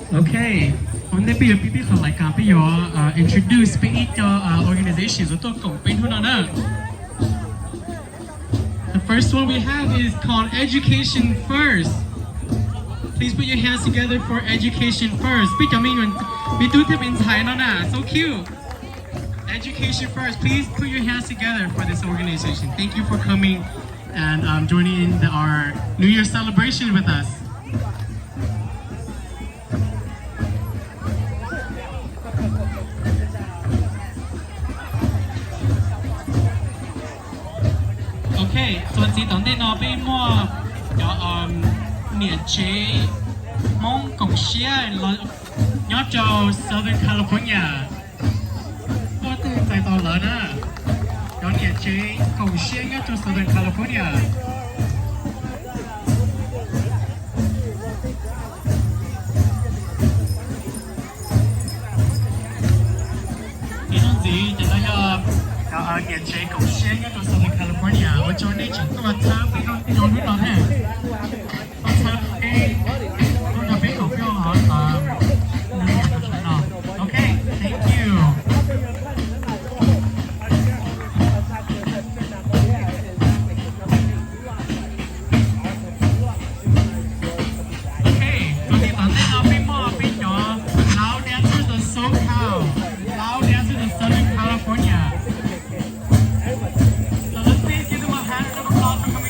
Ok, ua ntej peb yuav pib peb qhov lais kas peb yuav introduce peb ib co organization uas tuaj koom peb hnub no na. The first one we have is called Education First. Please put your hands together for Education First. Peb cov me nyuam, me tub thiab me ntxhais no na, so cute. Education First, please put your hands together for this organization. Thank you for coming and um, joining in the, our New Year celebration with us. Ok, txuas ntxiv tom ntej no peb muaj cov niam tsev Hmoob koom siab nyob rau Southern California. Tuaj twg txais tos lawv na, cov niam tsev koom siab nyob rau Southern California. Ib hnub ntxiv ces no yog niam tsev koom siab nyob rau Southern California, ua rau nej tseem tuaj txhawb peb zoo hnub no thiab. Tuaj txhawb peb, tuaj nrog peb koom peb no. Ok, thank you. Ok, txuas ntxiv tom ntej no peb muaj peb cov Lao Dancers of SoCal, Lao Dancers of Southern California. So let's please give them a hand of applause for coming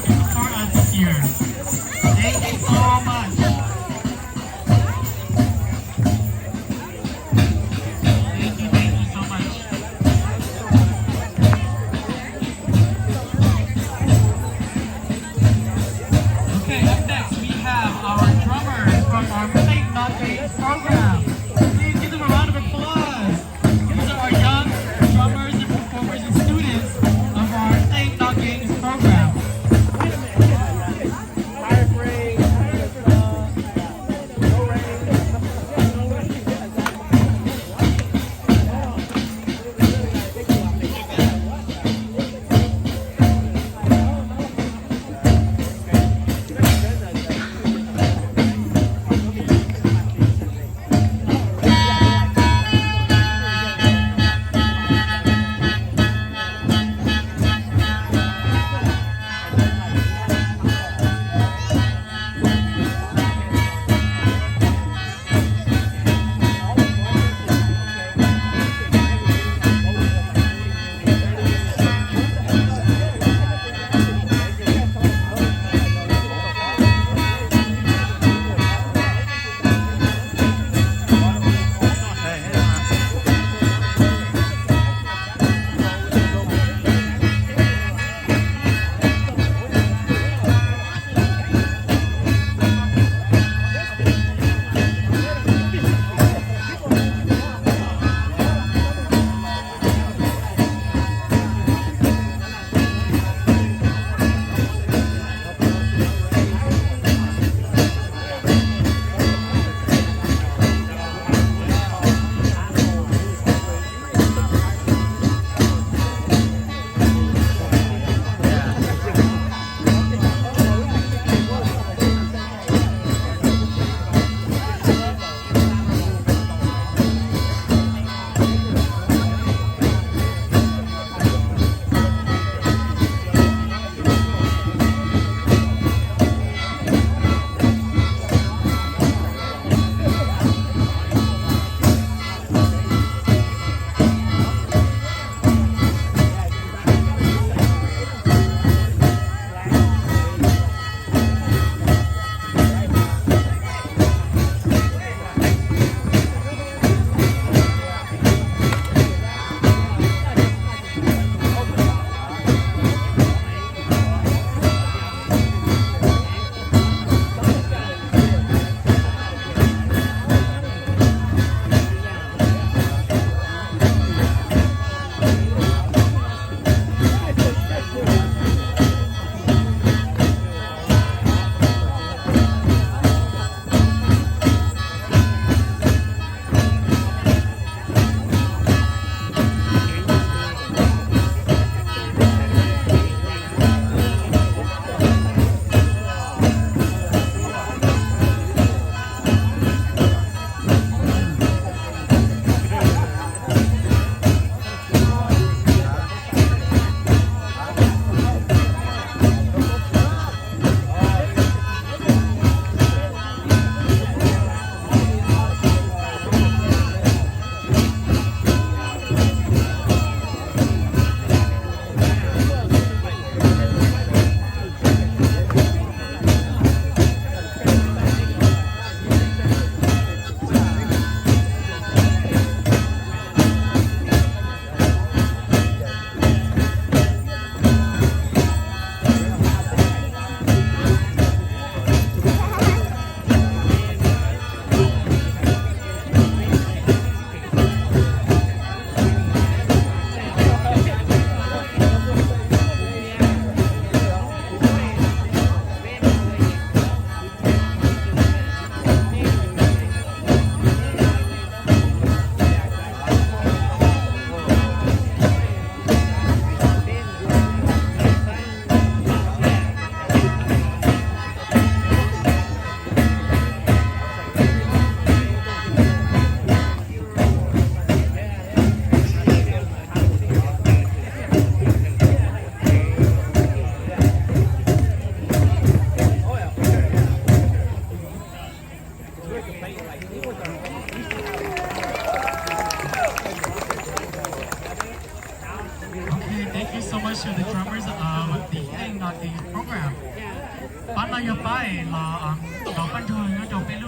Yog pab los, pab ntsuag nyob rau peb lub